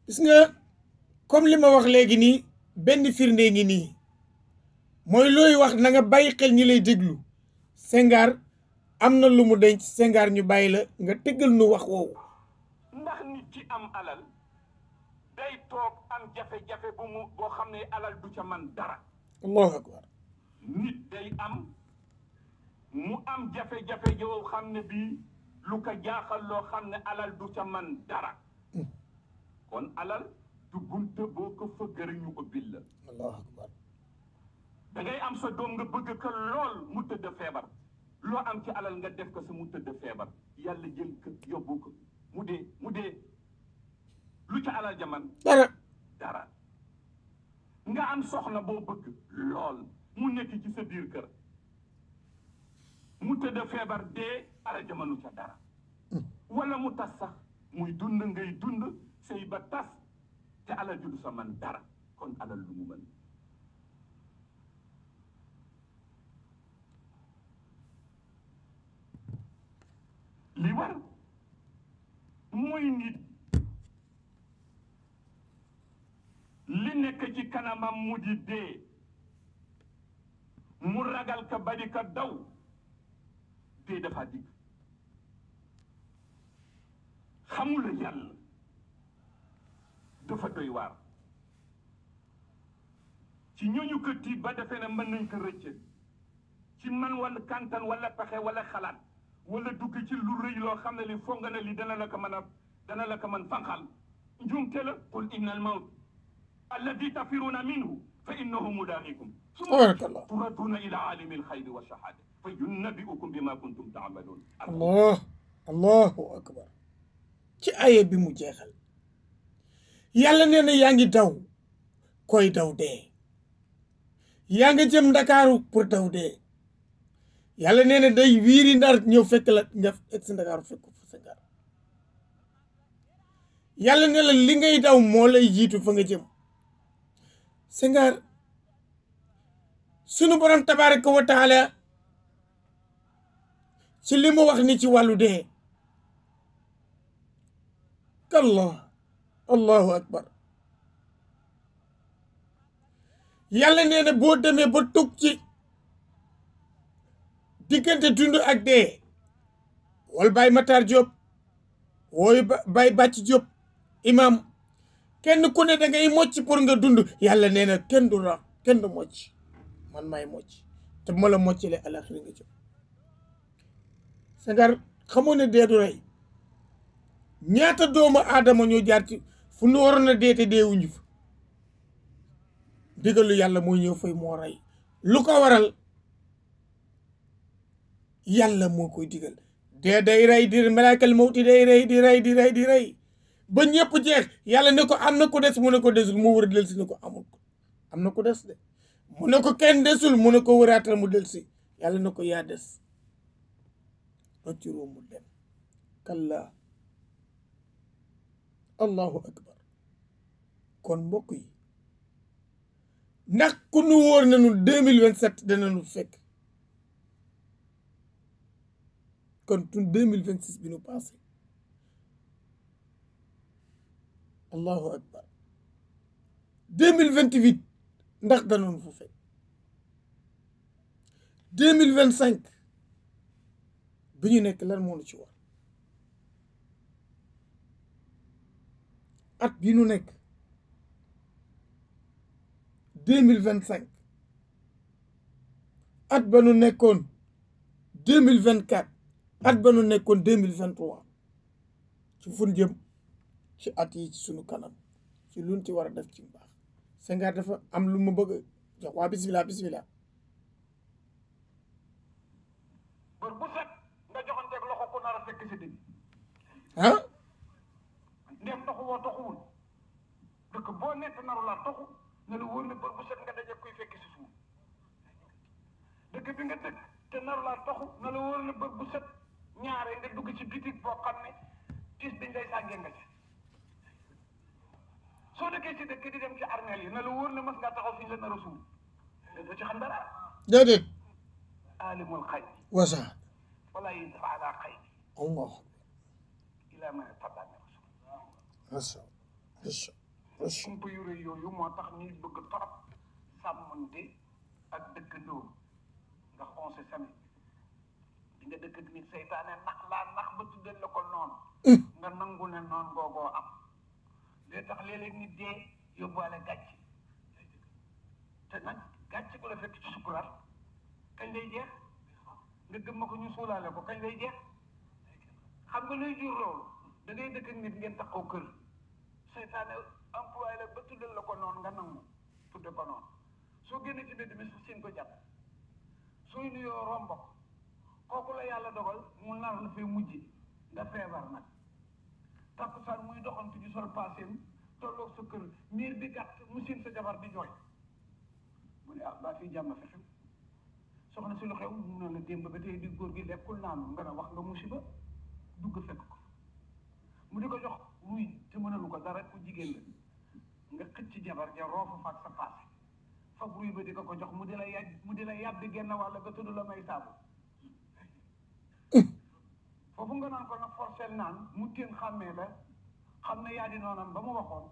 gis nga comme li ma wax léegi nii benn firnde ngi nii mooy looy wax na nga bàyyi xel ñi lay déglu Senghar am na lu mu denc Senghar ñu bàyyi la nga tëggal nu wax woowu. ndax nit ci am alal day toog am jafe-jafe boo xam ne alal du ca man dara. allahu akbar. nit day mu am jafe-jafe yoo xam ne bii lu ko jaaxal loo xam ne alal du ca man dara. kon alal du bunte boo ko fëgg rek ñu ubbil la. allahu akbar. da ngay am sa doom nga bëgg ko lool mu tëdd feebar loo am ci alal nga def ko sa mu tëdd feebar yàlla jël ko yóbbu ko mu dee lu ca alal jaman dara nga am soxna boo bëgg lool mu nekk ci sa biir kër mu tëdd feebar dee alal jamanu ca dara wala mu tas sax muy dund ngay dund sëy ba tas te alal ju du sa man dara kon alal lu mu mën li war mooy nit li nekk ci kanamam mu di dee mu ragal ka badi ka daw dee dafa dikk xamula yàlla dafa doy waar ci ñooñu ko tiit ba defee ne mën nañ ko rëcce ci man wala kantan wala pexe wala xalaat wala dugg ci lu rëy loo xam ne li foog nga ne li dana la ko mën fanqal njuumte la qul inna al mawt alladi tafiruna minhu fa innahu mudaahikum summa turadduuna ila alimi alxayri wa shahada fa yunabbiukum bima kuntum taamaluun allahu akbar ci aye bi mu jeexal yàlla nee na yaa ngi daw koy daw dee yaa nga jëm ndakaaru pour daw dee yàlla nee na day wiiri ndar ñëw fekk la nga egg si ndakaaru fekk fa Senghar yàlla ne la li ngay daw moo lay jiitu fa nga jëm Senghar sunu borom tabaraka wa taala ci li mu wax ni ci wàllu dee kallah allahu akbar yàlla nee na boo demee ba tug ci diggante dund ak dee wol Baye Matar Diop wooyu Baye Bàcc Diop imam kenn ku ne da ngay mocc pour nga dund yàlla nee na kenn du mocc man maay mocc te ma la moccale alaxira nga jëm Senghar xamoo ne dee du rey ñaata doomu aadama ñoo jaar ci fu nu waroon a dee te deewuñu fa digalu yàlla mooy ñëw fay moo rey lu ko waral yàlla moo koy digal dee day rey di malaakal mawti day rey di rey ba ñëpp jeex yàlla ne ko am na ko des mu ne ko desul mu wër del si ne ko amul ko am na ko des de mu ne ko kenn desul mu ne ko wëraatal mu del si yàlla ne ko yaa des rocciroo mu dem kalla allahu akbar kon mbokk yi ndax ku nu wóor nañu 2027 danañu fekk kon tun 2026 bi nu passé allahu akbar 2028 ndax danoon fu fekk 2025 bi ñu nekk lan moo nu ci war at bi nu nekk 2025 at ba nu nekkoon 2024 at ba nu nekkoon 2023 ci fun jëm ci at yi ci sunu kanam ci luñ ci war a def ci mbaax Senghar dafa am lu ma bëgg jox waa bismillah bër bu set nga joxanteeg loxo ku nar a fekk si dëgg ah ndem toxu woo toxuwul dëkk boo nekk naru laa toxu ne la wóor ne bër bu set nga daje kuy fekk si suuf dëkk bi nga dëkk te naru laa toxu ne la wóor ne bër bu set ñaare nga dugg ci bitig boo xam ne gis biñ lay sàngee nga ci soo dëkkee ci dëkk di dem ci armeel yi ne la wóor ne mas ngaa taxaw fi ñu la nar a suul doo ci xam dara déedéet alimul xayb wasa wala yusfa ala xayb allah ila ma tabana masa kumpa yu rëy yooyu moo tax ñuy bëgg torop sàmmante ak dëkkandoo ndax on sait jamais di nga dëkk nit seytaane nax laa nax ba tuddal la ko noonu nga nangu ne noonu googoo am léegi tax léeg-léeg nit dee yóbbuwaale gàcc te nag gàcc ku la fekk ci sukuraat kañ lay jeex nga gëm ma ko ñu suulaale ko kañ lay jeex xam nga luy jur loolu da ngay dëkk ak nit ngeen taxaw kër seytaane employé la ba tuddal la ko noonu nga nangu tudde ko noonu soo génnee ci mbedd mi sax seen ko jàpp sooy nuyoo romb ko kooku la yàlla dogal mu nar la fee mujj nga feebar nag takkusaan muy doxantu ci sol paaseem tolloog sa kër miir bi gàtt mu siin sa jabar di jooy mu ne ah baa fii jàmm fi xew soxna si lu xew mu ne la démb ba tey di góor gi lekkul naanu nga ne wax nga musiba dugg fekk ko mu di ko jox ruy te mënalu ko dara ku jigéen la nga xëcc ci jabar ja roofu faak sa paase fab ruy ba di ko jox mu di la yàbbi genn wàll nga tudd la may saabu foofu nga naan ko nag forcel naan mu teen xàmmee la xam ne yaa di noonam ba mu waxoon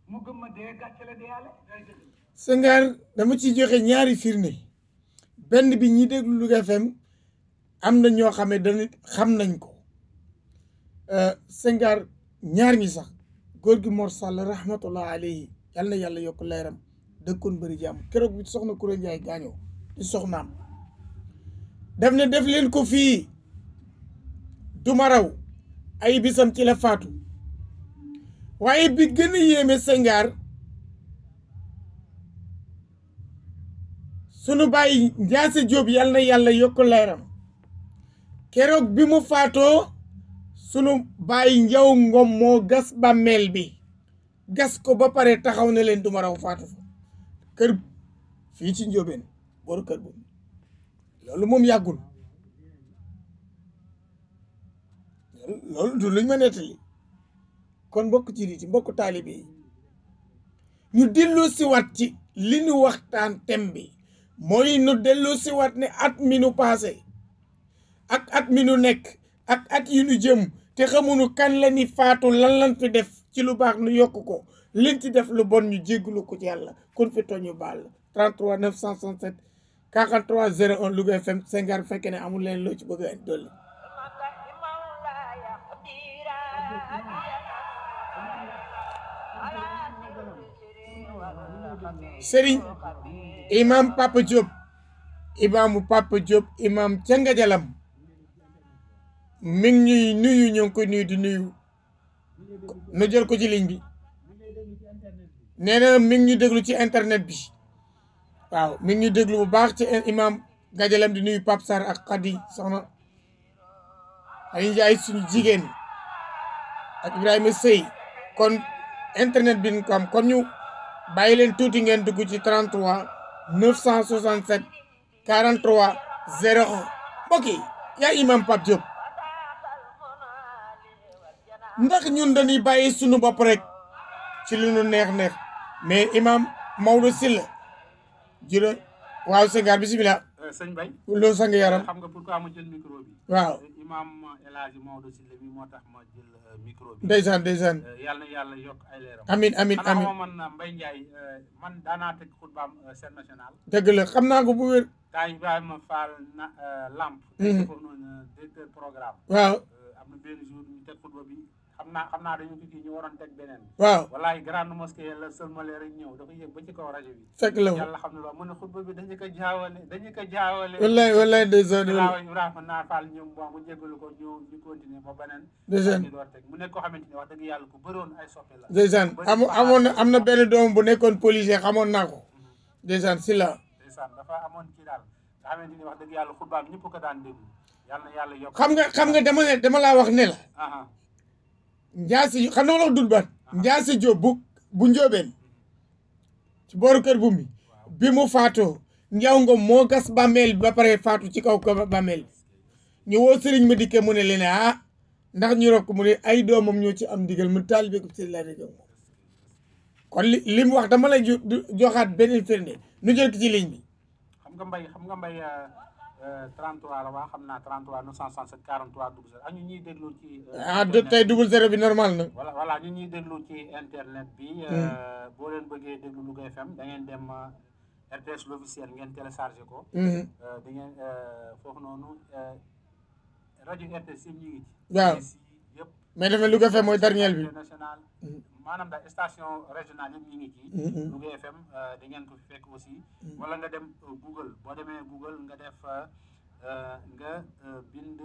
mu gëm ma dee gàcce la deyaale Senghar dama ci joxe ñaari firnde benn bi ñi déglu Louga FM am na ñoo xam ne dañu xam nañ ko Senghar ñaar ñi sax góor gi Mor Sall rahmatullah alayhi yal na yàlla yokk leeram dëkkoon bëri jàmm keroog bi soxna Koura Ndiaye gaañoo di soxnaam def ne def leen ko fii duma raw ay bisam ci la faatu waaye bi gën a yéeme Senghar sunu bàyyi Njaase Jóob yal na yàlla yokk leeram keroog bi mu faatoo sunu bàyyi Njaw Ngom moo gas bàmmeel bi gas ko ba pare taxaw ne leen duma raw faatu fa kër fii ci Njóobeen booru kër boobu loolu moom yàggul loolu du luñ ma nettali kon mbokk ci di ci mbokk taalibe yi ñu dellu si wat ci li ñu waxtaan tem bi mooy nu dellu si wat ne at mi nu passé ak at mi nu nekk ak at yi nu jëm te xamuñu kan la ni faatu lan fi def ci lu baax nu yokk ko liñ ci def lu bon ñu jégglu ko ci yàlla kon fi toñu baal 33 967 43 01 Louga FM Senghar fekkee ne amul leen loo ci bëgg a dolli Serigne imam Papa Diop imaamu Papa Diop imam ca Ngajalam mi ngi ñuy nuyu ñoo ngi koy nuyu di nuyu nu jël ko ci ligne bi nee na mi ngi ñu déglu ci internet bi waaw mi ngi ñu déglu bu baax ci imam Ngajalam di nuyu Pape Sarr ak Khady soxna ay njaay suñu jigéen ak Ibrahima Sey kon internet bi ñu ko am kon ñu bàyyi leen tuuti ngeen dugg ci 33 967 43 01 mbokk yi yaa imam Pape Diop ndax ñun dañuy bàyyi sunu bopp rek ci lu nu neex mais imam Maodo Sylla jërë waaw Senghar bisimilah. sëñ Bay loolu sang yaram xam nga pourquoi ma jël micro bi. waaw imam El Hadji Maodo Sylla bi moo tax ma jël micro bi. ndeysaan yàlla na yàlla yokk ay leeram. amin amin amin xanaa man Mbaye Ndiaye man daanaa teg xutbaam scène nationale. dëgg la xam naa ko bu wér. taa Ibrahima Fall Lamp. foofu noonu directeur programme. waaw am na benn jour ñu teg xutba bi xam naa dañu ko kii ñu waroon teg beneen. waaw wallaay grande mosquée la seulement rek ñëw dafa yëg ba ci kaw rajo bi. fekk la yàlla xam ne loolu mu ne xutba bi dañu ko jaawale. wallaay ndeysaan Ibrahima Naar Fall ñëw mu jégalu ko ñu continuer ba beneen. ndeysaan ñu door teg mu nekk koo xamante ni wax dëgg yàlla ku bëroon ay soppe la. ndeysaan am na benn doom bu nekkoon policier xamoon naa ko ndeysaan Sylla ndeysaan dafa amoon kii daal nga xamante ni wax dëgg yàlla xutbaam ñëpp ko daan déglu yàlla na yàlla yokk. xam nga dama laa wax ne la Njaase xam na ma la wax dul baat Njaase Jóob bu Njóobeen ci booru kër bu mi bi mu faatoo Njaw Ngom moo gas bàmmeel bi ba pare faatu ci kaw ko bàmmeel bi ñu woo sëriñ ma dikke mu ne leen ndax ñu rob ko mu ne ay doomam ñoo ci am ndigal mu taalibe ko sëriñ laa dégg moom kon li mu wax dama lay joxaat beneen firnde nu jël ki ci ligne bi xam nga mbay 33 la waa xam naa 33 967 43 00 ak ñu ñuy déglu ci tey 00 bi normal na voilà voilà ñu ñuy déglu ci internet bi boo leen bëggee déglu Louga FM da ngeen dem RTS l'officiel ngeen téléchargé ko da ngeen foofu noonu rajo RTS yëpp ñu ngi ci waaw yëpp mais dafa Louga FM mooy dernier bi national maanaam daal station régionale yëpp ñu ngi ci Louga FM da ngeen ko fi fekk aussi wala nga dem Google boo demee Google nga def nga bind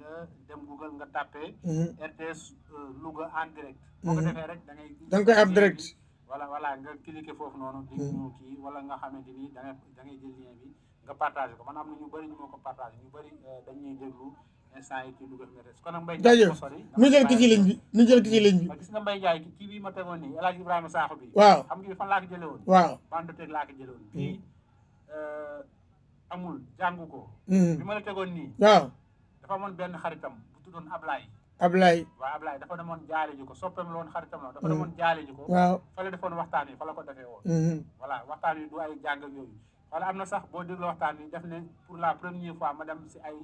nga dem Google nga tapé RTS Louga en direct boo ko defee rek da ngay koy am direct voilà nga cliquer foofu noonu di ñu kii wala nga xamante ni da ngay jël lien bi nga partagé ko man am na ñu bëri ñu moo ko partagé ñu bëri dañuy déglu instant yi ci Louga FM kon nag Mbaye Ndiaye sori ñu jël ki ci ligne bi ñu jël ki ci ligne bi gis nga Mbaye Ndiaye kii bi ma tegoon nii El Hadj Ibrahima Sakho bi waaw xam nga fan laa ko jële woon waaw bande teg laa ko jële woon kii amul jàngu ko bi ma la tegoon nii waaw dafa amoon benn xaritam bu tuddoon Ablaye waaw Ablaye dafa demoon jaale ji ko soppeem la woon xaritam la dafa demoon jaale ji ko waaw fa la defoon waxtaan yi fa la ko defee woon voilà waxtaan yi du ay jàng ak yooyu wala am na sax boo déglu waxtaan yi def ne pour la première fois ma dem si ay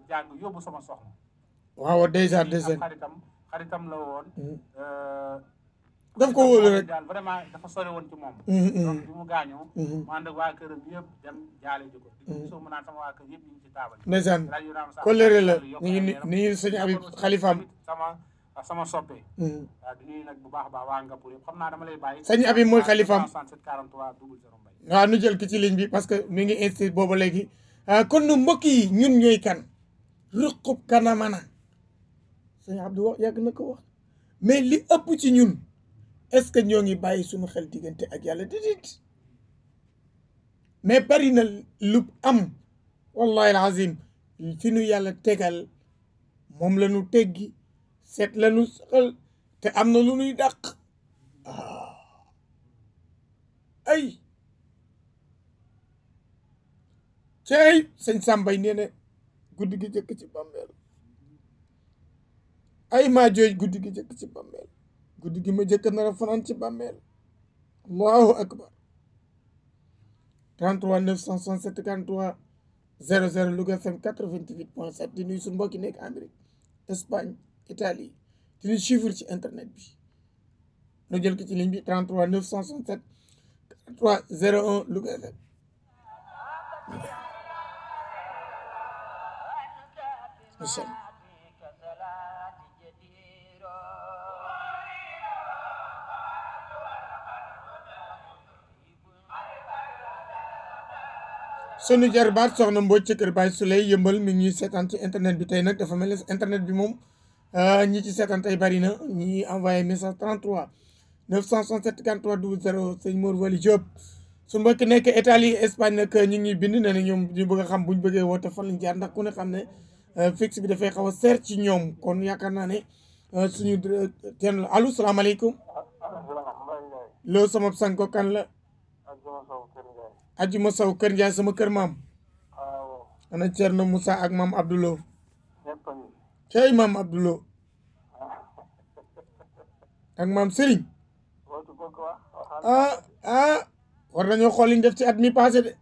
jàng yóbbu sama soxna waaw déjà xaritam la woon daf ko wóolu rek daal vraiment dafa sori woon ci moom donc bi mu gaañoo mu ànd ak waa këram yëpp dem jaale ji ko di soo mu naan sama waa kër yëpp ñu ngi ci taabal ndeysaan kolleere la ñu ngi ni sëñ Habib xalifaam sama soppe waaw di nuyu nag bu baax a baax waa Ngapour yëpp xam naa dama lay bàyyi sëñ Habib mooy xalifaam 67 43 00 mbay waaw nu jël ki ci ligne bi parce que mi ngi insisté booba léegi kon nu mbokk yi ñun ñooy kan ruqub kanamana sëñ Abdou wax yàgg na ko wax mais li ëpp ci ñun est-ce que ñoo ngi bàyyi suñu xel diggante ak yàlla déedéet mais bari na lu am wallahi alazim fi nu yàlla tegal moom la nu teggi seet la nu saxal te am na lu nuy dàq ay cey sëñ Sambay nee na guddi gi jëkk ci bàmmeel ay maa jooj guddi gi jëkk ci bàmmeel guddi gi ma jëkk nar a fanaan ci bàmmeel allahu akbar 33 967 43 00 Louga FM 88.7 di nuyu suñu mbokki nekk Amérique Espagne Italie di ñu suivre ci internet bi nu jël ki ci ligne bi 33 967 43 01 Louga FM sunu jarbaat soxna Mbodj ci kër Baye Souley yëmbal mi ngi ñuy seetaan ci internet bi tey nag dafa mel ni internet bi moom ñi ci seetaan tey bari na ñi envoyé message 33 967 43 00 sëñ Mor Wali Diop su mbokk nekk Italie Espagne nag ñu ngi bind ne ñoom ñu bëgg a xam buñ bëggee woote fan lañ jaar ndax ku ne xam ne fixe bi dafay xaw a seer ci ñoom kon yaakaar naa ne suñu teen la allo salaamaaleykum loo sama sanko kan la Ajuma Sow Kër Ndiaye sama kër maam ana Thierno Moussa ak maam Abdoulo cey maam Abdoulo ak maam Serigne war nañoo xool li ñu def ci at mi passé de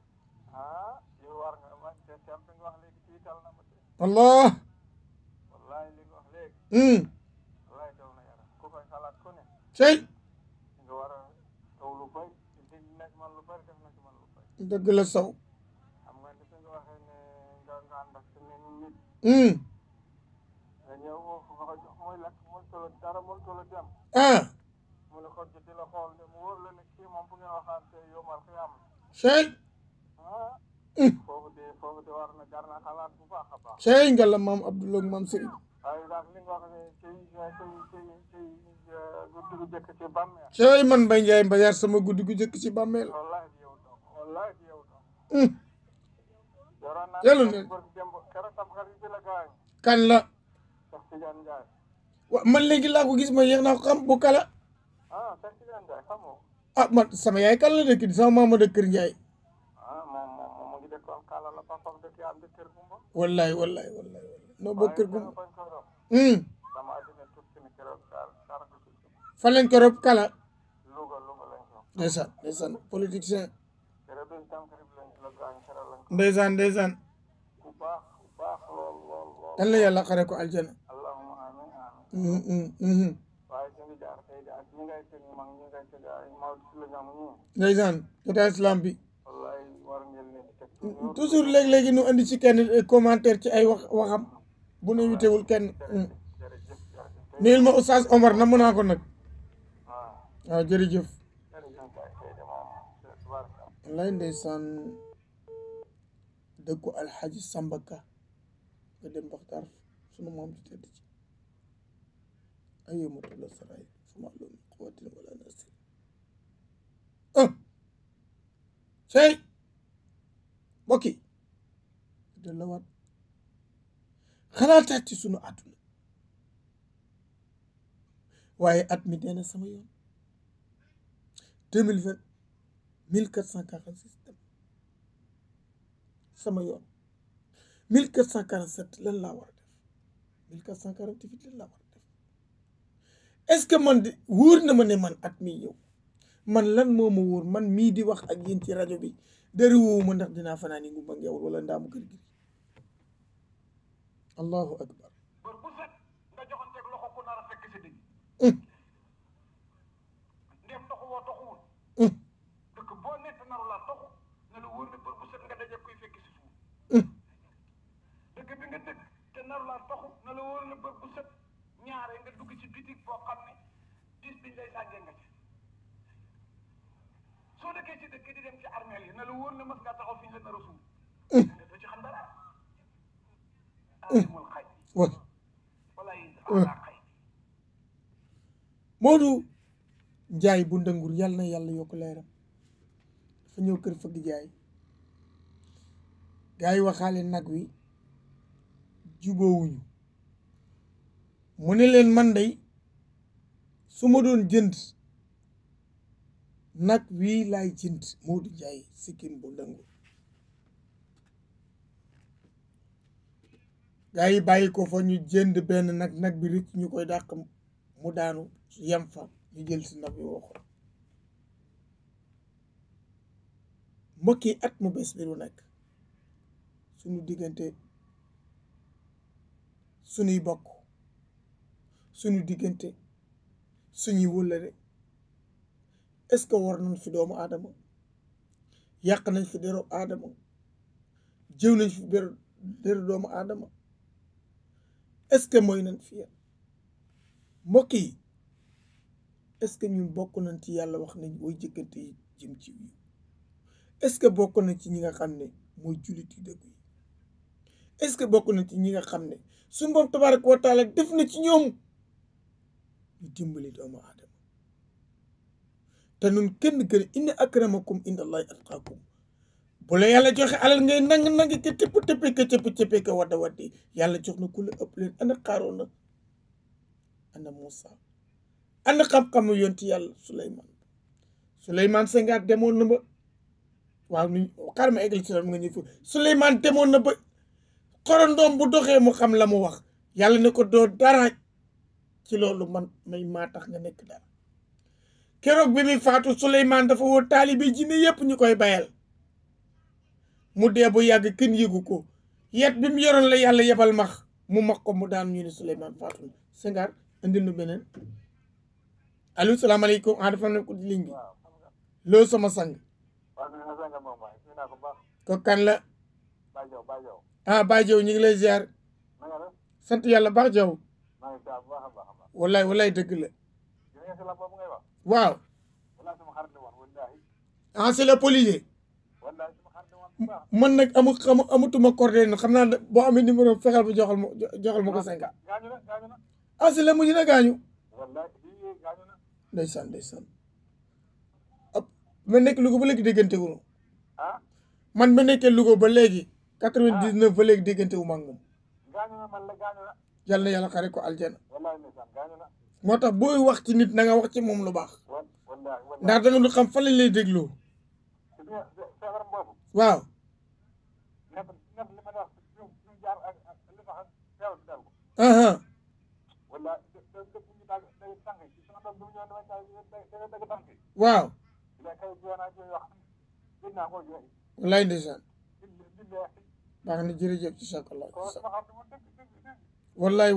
Allah cey dëgg la Sow cey cey nga la maam Abdoulo ak maam Serigne cey man Mbaye Ndiaye Mbayar sama guddi gu jëkk ci bàmmeel yàlla na kan la wa man léegi laa ko gis ma yéex naa ko xam bu kala man sama yaay kan la dëkk di sama maama dëkk Kër Ndiaye wallaay noo bokk kër gum fan lañ ko rob kala ndeysaan politicien ndeysaan dan la yàlla xare ko aljana waaye ñu ngi jaar tey ak ñi ngay tëj mag ñi ngay tëj ay Maodo si la ñam ñi ndeysaan jotaay islam bi wallaay war ngeen leen di teg toujours léeg-léegi nu andi ci kenn commentaire ci ay waxam bu nu witewul kenn jërëjëf nuyul ma Oustaz Omar na mën naa ko nag waaw jërëjëf wallaay ndeysaan dëkku alxaaji Samba Ka nga dem Baxtaar sunu moom ci tëdd ci ay yëmatula saray fama loolu quwwatin wala nasir sey mbokki de la waat xalaataat ci sunu àdduna waaye at mi dee na sama yoon 2020 1446 dem sama yoon 1447 lan laa war a def 1448 lan laa war a def est-ce que man di wóor na ma ne man at mi ñëw man lan moo ma wóor man mii di wax ak yéen ci rajo bi dara woowu ma ndax dinaa fanaan yi ngumba ngeewul wala ndaamu kër gi allahu akbar bër bu set nga joxanteeg loxo ku nar a fekk si digg ndem toxu woo toxuwul dëkk boo nekk naru laa toxu ne la wóor ne bër bu set nga daje kuy fekk si suuf dëkk bi nga dëkk te naru laa toxu ne la wóor ne bër bu set ñaare nga dugg ci bitig boo xam ne dis biñ lay sàngee nga ci soo dëkkee ci dëkk di dem ci armeel yi ne la wóor ne mës ngaa taxaw fi ñu la nar a suuf nga doo ci xam dara alimul xay wala yi ala xay Modou Njaay bu ndëngur yàlla na yàlla yokk leeram dafa ñëw kër fëgg jaay gaa yi waxaale nag wi juboowuñu mu ne leen man day su ma doon jënd nag wii laay jënd Modou Njaay sikkim bu ndëngur gaa yi bàyyi ko fa ñu jënd benn nag bi rëcc ñu koy dàq mu daanu yem fa ñu jël si nag yi waxoon mbokk yi at mu bees bi lu nekk suñu diggante suñuy bokk suñu diggante suñuy wëllëre est-ce que war nañ fi doomu aadama yàq nañ fi deru aadama jëw nañ fi deru doomu aadama est-ce que mooy nañ fi yéen mbokk yi est-ce que ñun bokk nañ ci yàlla wax nañ way jëkkante yi jëm ci wiiw est-ce que bokk nañ ci ñi nga xam ne mooy jullit yi dëgg yi est-ce que bokk nañ ci ñi nga xam ne suñu borom tabaaraka wa taala def na ci ñoom ñu dimbali doomu aadama te nun kenn gën inna akramakum inda allahi atqaakum bu la yàlla joxe alal ngay nang ke tëpp ke wadda waddi yàlla jox na ku la ëpp leen ana Qaaruuna ana Muusa ana xam-xamu yonti yàlla Suleymaan Senghar demoon na ba waaw ni xaar ma eggal si la nga ñëw Suleymaan demoon na ba xorondoom bu doxee mu xam la mu wax yàlla ne ko doo dara ci loolu man may maa tax nga nekk dara keroog bi muy faatu Suleymaan dafa woo taalibe jinne yépp ñu koy bayal mu dee bu yàgg kenn yëgu ko yet bi mu yoroon la yàlla yebal max mu max ko mu daan ñu ne Suleymaan faatu na Senghar indil nu beneen allo salaamaaleykum dafa ne ko di ligne bi loolu sama sang ko kan la Baye Jaw ñu ngi lay ziar sant yàlla baax Jaw wallaay dëgg la waaw c'est le policier man nag amatuma coordonnées xam naa boo amee numéro fexeel bu joxal ma ko 5 c'est la mujj na gaañu ndeysaan ma nekk Louga ba léegi déggante wu man ma nekkee Louga ba léegi 99 ba léegi déggante wu ma ak moom yàlla na yàlla xare ko aljana moo tax booy wax ci nit na nga wax ci moom lu baax ndax da nga du xam fan lañ lay dégloo waaw waaw wallaay ndeysaan baax na jërëjëf ci sakallah wallaay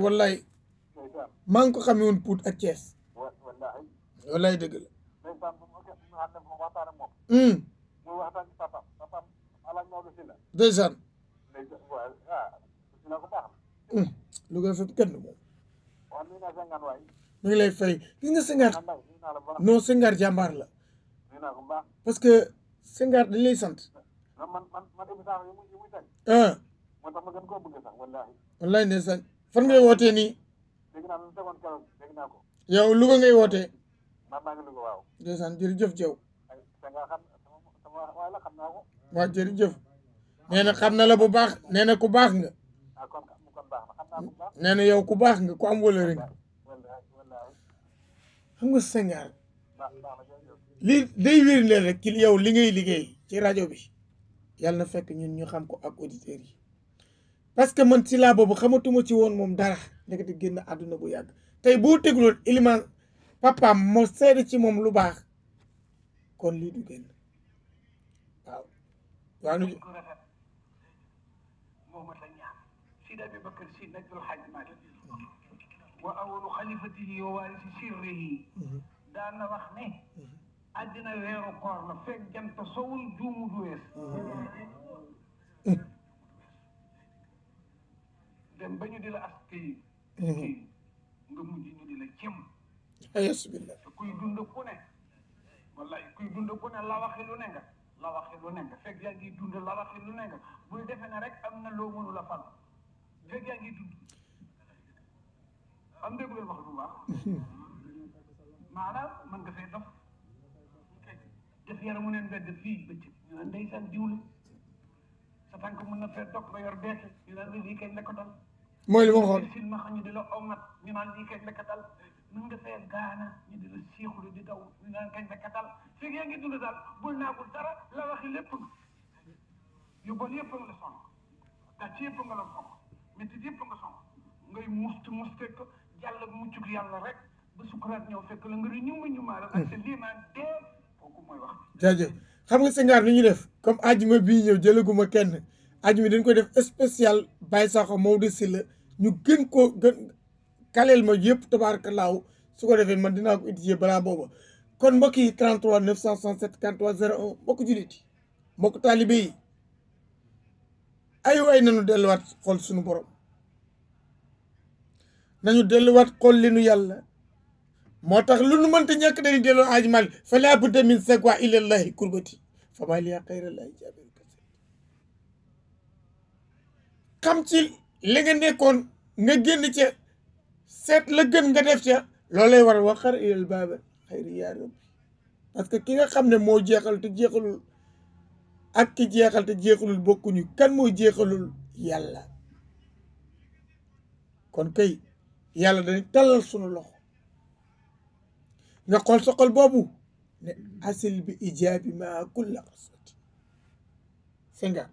maa ngi ko xamee woon Pout ak Thiès wallaay dëgg la ndeysaan bu ma xam ne moom waxtaan ak moom muy waxtaan ci papam alaaj Maodo si la ndeysaan ndeysaan waaw si la ko baax lu ko fekk kenn moom wax nuyu naa Senghane waay mi ngi lay fay gis nga Senghar Mbay nuyu naa la baax non Senghar jàmbaar la nuyu naa ko baax parce que Senghar dañ lay sant man émission yi muy teg moo tax ma gën koo bëgg sax wallaahi wallaay ndeysaan fan ngay wootee nii dégg naa lu tegoon keroog dégg naa ko yow Louga ngay wootee maa ngi Louga waaw ndeysaan jërëjëf Jaw Senghar xam sama waay la xam naa ko waaw jërëjëf nee na xam na la bu baax nee na ku baax nga kon baax na xam naa ko baax nee na yow ku baax nga ku am wala rek wallaahi xam nga Senghar baax na jërëjëf li day wér leen rek ci yow li ngay liggéey ci rajo bi yàlla na fekk ñun ñu xam ko ak auditeurs yi parce que man si laa boobu xamatuma ci woon moom dara ndekete génn àdduna bu yàgg tey boo tegloon Iliman papaam moo seede ci moom lu baax kon lii du génn waaw nu ko rafet moo mat a ñaan Sidi Abubakar Si Najmul Hajj Maalik wa awalu xalifatihi wa waarisi sirrihi daan na wax ne àddina weeru koor la fekk jant sowul juumu du wees dem ba ñu di la as kii nga mujj ñu di la cëm ayasubillah te kuy dund ku ne wallahi kuy dund ku ne la waxi lu ne nga la waxi lu ne nga fekk yaa ngi dund la waxi lu ne nga bul defe ne rek am na loo mënu la fal fekk yaa ngi dund am dégg leen wax lu baax maanaam mën nga fay dof def yaramu neen mbedd fii bëccëg ñu naan ndeysaan diwlu sa tànk mën na fee dog nga yor beeke ñu naan lii kañ la ko dal mooy li ma xool sin ma xam ñu di la omat ñu naan lii kañ la ko dal mën nga fee gaana ñu di la siixulu di daw ñu naan kañ la ko dal fekk yaa ngi dund daal bul naagul dara la waxi lépp nga yu bon yëpp nga la sonn gàcce yëpp nga la sonn métti yëpp nga sonn ngay muste ko jàll muccuk yàlla rek ba sukuraat ñëw fekk la nga ñu maaral ak sa liimaan dee kooku mooy wax jaajëf xam nga Senghar lu ñu def comme ajuma bii ñëw jëlaguma kenn ajuma dañ ko def spécial Baye Sakho Maodo Sylla ñu gën kaleel ma yëpp tabaarkalaaw su ko defee man dinaa ko étudier balaa booba kon mbokk yi 33 967 43 01 mbokk jullit yi mbokk taalibe yi ay waay nañu delluwaat xool suñu borom nañu delluwaat xool li nu yàlla moo tax lu nu mënta ñàkk dañuy delloo Aji Malik fa laa budda min sagwa ilallahi kurbati fa maa liya xayrallahi jaabiru kase xam ci li nga nekkoon nga génn ca seet la gën nga def ca loolay war a wax xar ilal baaba xayri yaa rabbi parce que ki nga xam ne moo jeexal te jeexalul ak ki jeexal te jeexalul bokkuñu kan moo jeexalul yàlla kon kay yàlla dañuy tallal sunu loxo nga xool sa xol boobu ne asil bi ijaabi ma kulla qaswati Senghar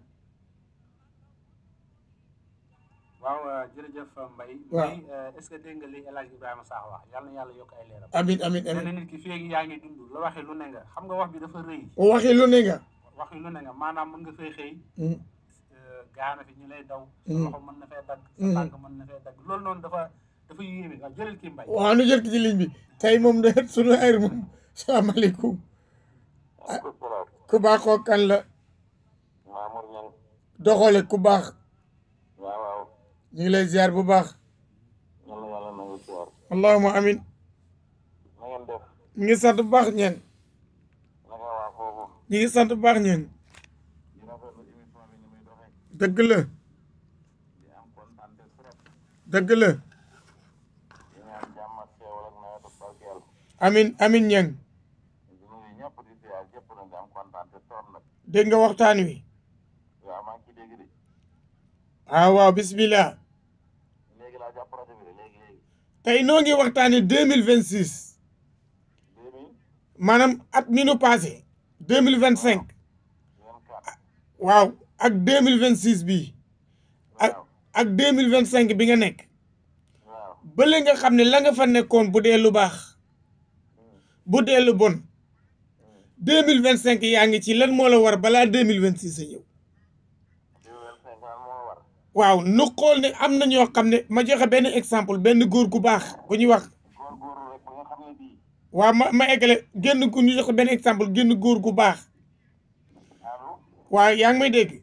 waaw jërëjëf Mbaye waaw est-ce que dégg nga li El Hadj Ibrahima Sakho wax yàlla na yàlla yokk ay leeram amin amin nee na amin nit ki fii yaa ngi dund la waxee lu ne nga xam nga wax bi dafa rëy waxi lu ne nga waxi lu ne nga maanaam mën nga fay xëy gaana fi ñu lay daw sa loxo mën na fee dagg sa tànk mën na fee dagg loolu noonu dafa yéeme waaw jëlal kii Mbaye waaw nu jël ki ci ligne bi tey moom de sunu ayr moom salaamaaleykum ku baax koo kan la Mamour Niang doxale ku baax waaw ñu ngi lay ziar bu baax ñan la yàlla nangu ziar allahuma amin na ngeen def ñu ngi sant bu baax ñeen naka waa foofu ñu ngi sant bu baax ñeen di rafetlu émission bi ni muy doxee dëgg la di am kontaan te trop dëgg la di ñaan jàmm ak xéewal ak nawetu barkeel amin amin ñeen di nuyu ñëpp di ziar yëpp nag di am kontaan te trop nag dégg nga waxtaan wi waaw maa ngi ciy dégg de waaw bismillah léegi laa jàpp rajo bi de léegi tey noo ngi waxtaane 2026 maanaam at mi nu passé 2025 24 waaw ak 2026 bii ak 2025 bi nga nekk waaw bële nga xam ne la nga fa nekkoon bu dee lu baax bu dee lu bon 2025 yaa ngi ci lan moo la war balaa 2026 a ñëw 2025 daal moo war waaw nu xool ne am na ñoo xam ne ma joxe benn exemple benn góor gu baax bu ñuy wax góorgóorlu rek ba nga xam ne bii waaw ma eggale génn ku ñu jox benn exemple génn góor gu baax allo waaw yaa ngi may dégg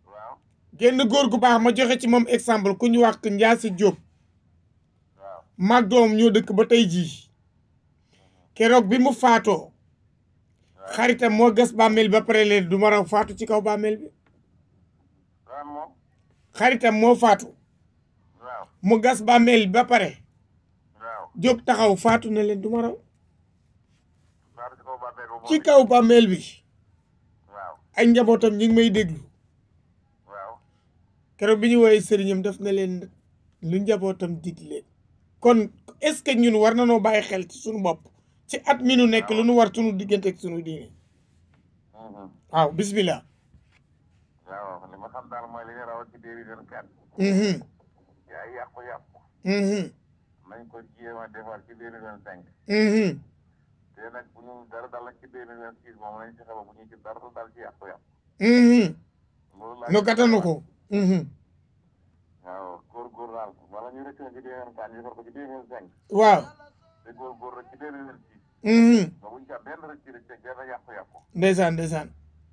waaw génn góor gu baax ma joxe ci moom exemple ku ñu wax Ndiasse Diop waaw maag doom ñoo dëkk ba tey jii keroog bi mu faatoo xaritam moo gas bàmmeel ba pare leen du ma raw faatu ci kaw bàmmeel bi waaw moom xaritam moo faatu waaw mu gas bàmmeel ba pare waaw jóg taxaw faatu na leen du ma raw faatu ci kaw bàmmeel ba ci kaw bàmmeel bi waaw ay njabootam ñi ngi may déglu waaw keroog bi ñu woowee sëriñam def na leen lu njabootam digle kon est-ce que ñun war na noo bàyyi xel ci suñu bopp ci at mi nu nekk lu nu war suñu diggante ak suñu diine waaw bismillah waaw li ma xam daal mooy li nga rawat ci 2024 yaa yàqu-yàqu nañ ko jéem a defar ci 2025 te nag bu ñu dara dal ci 2026 moom nañ fexe ba bu ñu ci dara dal ci yàqu-yàqu loolu laa nu gàttanu ko waaw góor daal wala ñu rëcc na ci 2024 ñu defar ko ci 2025 waaw te góor rek ci 2026 ba buñ ca benn rëcc benn yàqu-yàqu ndeysaan ndeysaan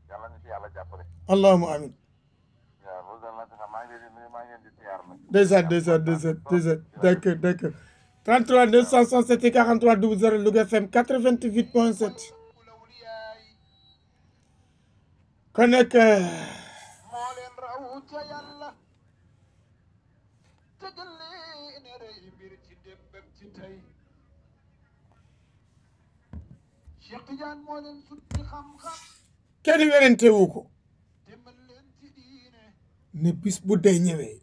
yàlla ñu ci yàlla jàppale allahumma amin waaw loolu daal la sax maa ngi leen di siyaar nag ndeysaan d'accord 33 967 43 00 Louga FM 88.7 kon nag moo leen raw ca yàlla tegal leen rëy mbir ci démb ak ci tey Cheikh Tidiane moo leen sut ci xam-xam kenn werante wu ko te mën leen ci diine ne bis bu dee ñëwee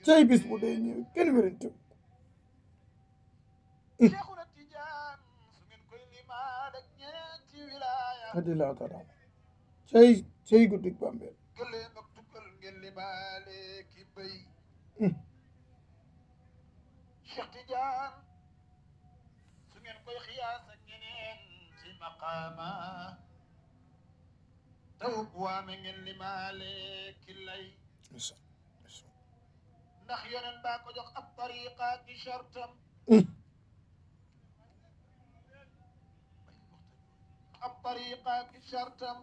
cay bis bu dee ñëwee kenn werante wu Cheikhuna Tidiane su ngeen koy limaal ak ñeenti wilaaya radiyallahu taala cay guddik Bambey gëléem ak tukkal ngeen limaale ki bëy Cheikh Tidiane su ngeen koy xiyaas ak ñeneen ci maqaama taw waame ngeen limaale ki lay ndax yoneen baa ko jox ab tariqa ki shartam ab tariqa ki shartam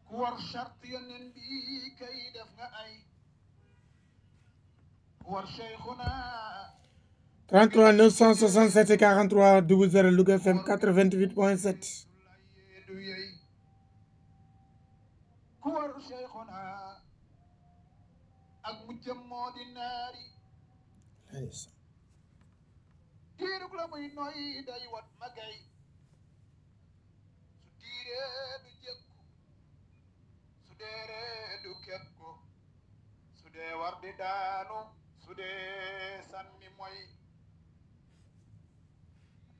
ku war shart yoneen bi kay def nga ay ku war cheikhuna 33 967 43 00 Louga FM 88.7 du yey ku war cheikhuna ak mujjam moo di naari diirug la muy noy day wat magay su diiree du jëkku su deeree du kekku su dee war di daanu su dee sànni moy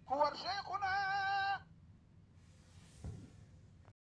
ku war cheikhuna